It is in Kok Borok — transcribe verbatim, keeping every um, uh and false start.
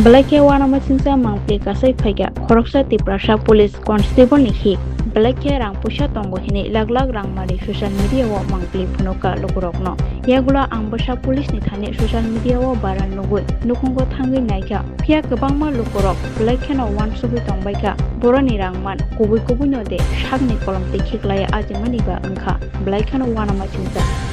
Belai khe uanama singcha mangpli kasai phaikha khoroksa Tiprasa police constable ni hik. Belai khe rang puisa tongo hinwi lak lak rang mari social media o mangpli phunukha lukurokno. Yagulo ang bwsa police ni thani social media o viral nugwi nukhungo thangwi naikha. Phiya kwbangma lukurok belai kheno uansugwi tongbaikha. Boroni rang man kubui kubui no de sakni kolom twi khiklaiya ajimani ba wngkha. Belai kheno uanama singcha.